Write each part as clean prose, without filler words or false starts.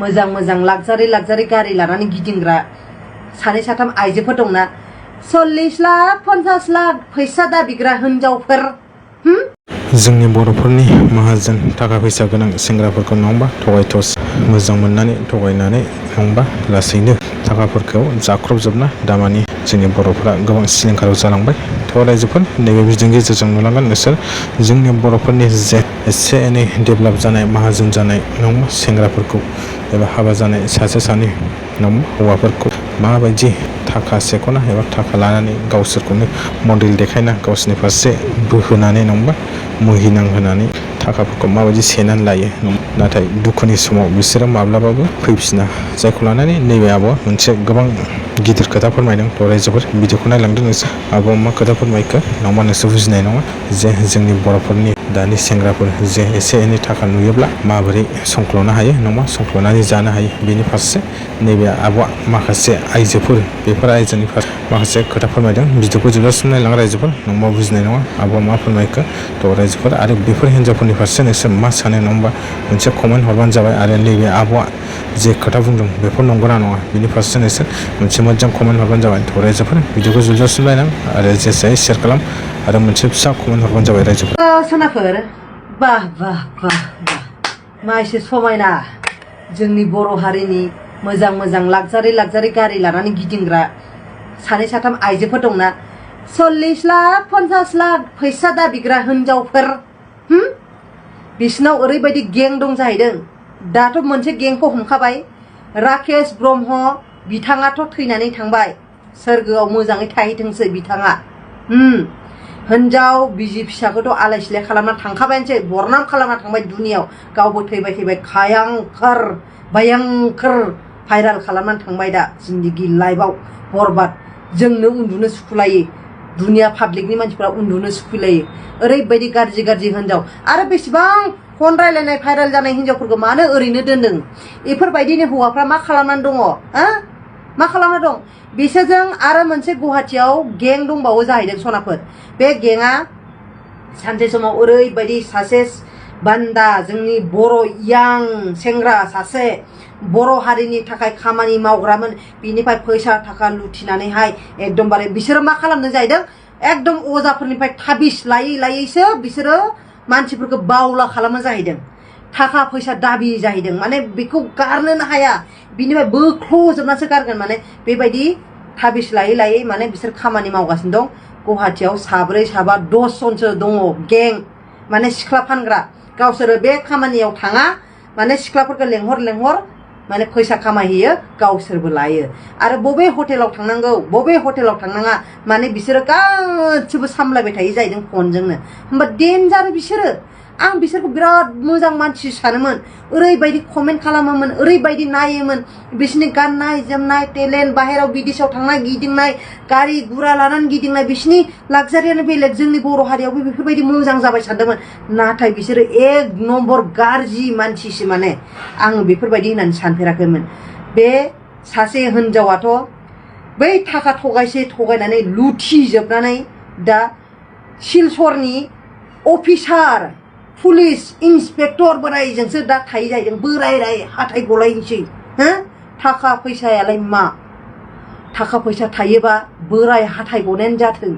मोजां मोजां लाक्जारि गारि लानानै गिदिंग्रा सानै साथाम आइजोफोर दंना 40 लाख 50 लाख फैसा दाबिग्रा हिनजावफोर जोंनि बर'फोरनि माहाजोन थाखा फैसा गोनां सेंग्राफोरखौ नङाबा थगायथस मोजां मोननानै थगायनानै नङाबा लासैनो थाखाफोरखौ जाख्रबजोबना दामानि जोंनि बर'फोरा गोबां सिलिंखाराव जालांबाय। थ' रायजोफोर नैबे भिडिअनि गेजेरजों नुलांगोन नोंसोर जोंनि बर'फोरनि जे एसे एनै डेभेलप जानाय माहाजोन जानाय नङाबा सेंग्राफोरखौ एबा हाबा जानाय सासे सानै नङाबा हौवाफोरखौ माबायदि थाखा सेख'ना एबा थाखा लानानै गावसोरखौनो मडेल देखायना गावसोरनि फारसे बोहोनानै नङाबा मुहिनांहोनानै थाखाफोरखौ माबायदि सेनानै लायो। नाथाय दुखुनि समाव बिसोरो माब्लाबाबो फैफिना, जायखौ लानानै नैबे आब'आ मोनसे गोबां गिदिर खोथा फोरमायदों। थ' रायजोफोर भिडिअखौ नायलांदों नोंसोर आब'आ मा खोथा फोरमायखो नङाबा नोंसोर बुजिनाय नङा जे जोंनि बर'फोरनि दानि सेंग्राफोर जे एसे एनै थाखा नुयोब्ला माबोरै संख्ल'नो हायो नङा संख्ल'नानै जानो हायो बेनि फारसे नैबे आब'आ माखासे आइजोफोर बेफोर आइजोनि फारसे माखासे खोथा फोरमायदों। भिडिअखौ जोबजासिम नायलां रायजोफोर नङाबा बुजिनाय नङा आब'आ मा फोरमायखो। थ' रायजोफोर आरो बेफोर हिन्जावफोरनि फारसे नोंसोर मा सानो नङा मोनसे कमेन्ट हरबानो जाबाय। आरो नैबे आब'आ जे खोथा बुंदों बेफोर नंगौना नङा बेनि फारसे नोंसोर मोनसे मोजां कमेन्ट हरबानो जाबाय। थ' रायजोफोर भिडिअखौ जोबजासिम नायलां आरो जेसे शेयार खालाम आरो मोनसे फिसा कमेन्ट हरबानो जाबाय रायजोफोर। सनाफोर बाह बाह बाह मा एसे समायना जोंनि बर' हारिनि मोजां मोजां लाक्जारि गारि लानानै गिदिंग्रा सानै साथाम आइजोफोर दंना 40 लाख 50 लाख फैसा दाबिग्रा हिनजावफोर बिसिनाव ओरैबायदि गें दं जाहैदों। दाथ' मोनसे गेंखौ हमखाबाय राकेश ब्रह्म बिथाङाथ' थैनानै थांबाय सोरगोआव मोजाङै थाहैथोंसै बिथाङा। हिनजाव बिजि फिसाखौथ' आलाय सिलाय खालामना थांखाबायानोसै बरनाम खालामना थांबाय दुनियाव गावबो थैबाय खायांखार भयंकर भाइराल खालामनानै थांबाय दा जिन्दगि लाइफआव बरबाद। जोंनो उन्दुनो सुखुलायो दुनिया पाब्लिकनि मानसिफ्रा उन्दुनो सुखुलायो ओरैबायदि गाज्रि हिनजाव। आरो बेसेबां फन रायलायनाय भाइराल जानाय हिनजावफोरखौ मानो ओरैनो दोनदों? बेफोरबायदिनो हौवाफ्रा मा खालामनानै दङ मा खालामना दं बिसोरजों? आरो मोनसे गुवाहाटियाव गें दंबावो जाहैदों सनाफोर। बे गेंआ सानसे समाव ओरैबायदि सासे बान्दा जोंनि बर' यां सेंग्रा सासे बर' हारिनि थाखाय खामानि मावग्रामोन बिनिफ्राय फैसा थाखा लुथिनानैहाय एकदमबारे बिसोरो मा खालामदों जाहैदों एकदम अजाफोरनिफ्राय थाबिस लायैसो बिसोरो मानसिफोरखौ बावला खालामो जाहैदों। थाखा फैसा दाबि जाहैदों माने बेखौ गारनोनो हाया बिनिफ्राय बोख्ल'जोबनासो गारगोन माने बेबायदि थाबिस लायै माने बिसोर खामानि मावगासिनो दं। गुवाहाटियाव साब्रै साबा 10 जनसो दङ गें माने सिख्ला फानग्रा। गावसोरो बे खामानियाव थाङा माने सिख्लाफोरखौ लेंहर माने फैसा खामायहैयो गावसोरबो लायो। आरो बबे हटेलाव थांनांगौ बबे हटेलाव थांनाङा माने बिसोरो गासिबो सामलायबाय थायो जाहैदों फनजोंनो। होमबा डेन्जार बिसोरो। आं बिसोरखौ बिराद मोजां मानसि सानोमोन ओरैबायदि कमेन्ट खालामोमोन ओरैबायदि नायोमोन बिसोरनि गाननाय जोमनाय टेलेन्ट बाहेराव बिदेशाव थांनाय गिदिंनाय गारि गुरा लानानै गिदिंनाय बिसोरनि लाक्जारियानो बेलेग। जोंनि बर' हारियावबो बेफोरबायदि मोजां जाबाय सानदोंमोन नाथाय बिसोरो 1 नम्बर गाज्रि मानसिसो माने आङो बेफोरबायदि होननानै सानफेराखैमोन। बे सासे हिनजावाथ' बै थाखा थगायनानै लुथिजोबनानै दा सिलचरनि अफिसार पुलिस इन्सपेक्टर बोरायजोंसो दा थायो जाहैदों। बोराय हाथाय गलायनोसै थाखा फैसायालाय मा थाखा फैसा थायोबा बोराय हाथाय गनायानो जाथों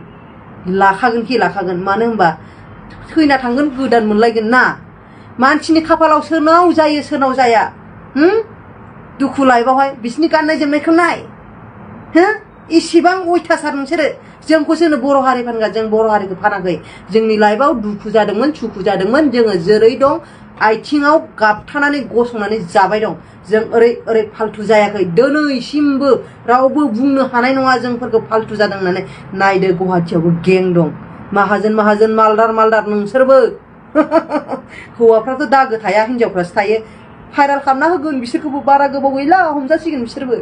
लाखागोन मानो होनबा थैना थांगोन गोदान मोनलायगोन ना। मानसिनि खाफालाव सोरनाव जायो सोरनाव जाया दुखु लाइफआवहाय बिसिनि गाननाय जोमनायखौ नाय इसेबां अयथासार नोंसोरो। जोंखौसो बर' हारि फानग्रा जों बर' हारिखौ फानाखै। जोंनि लाइफआव दुखु जादोंमोन सुखु जादोंमोन जोङो जेरै दं आथिङाव गाबथानानै गसंनानै जाबाय दं। जों ओरै फाल्थु जायाखै दिनैसिमबो रावबो बुंनो हानाय नङा जोंफोरखौ फाल्थु जादों होननानै। नायदो गुवाहाटियावबो गें दं माहाजोन मालदार नोंसोरबो हौवाफ्राथ' दागो थाया हिनजावफ्रासो थायो। भाइराल खालामना होगोन बिसोरखौबो बारा गोबाव गैला हमजासिगोन बिसोरबो।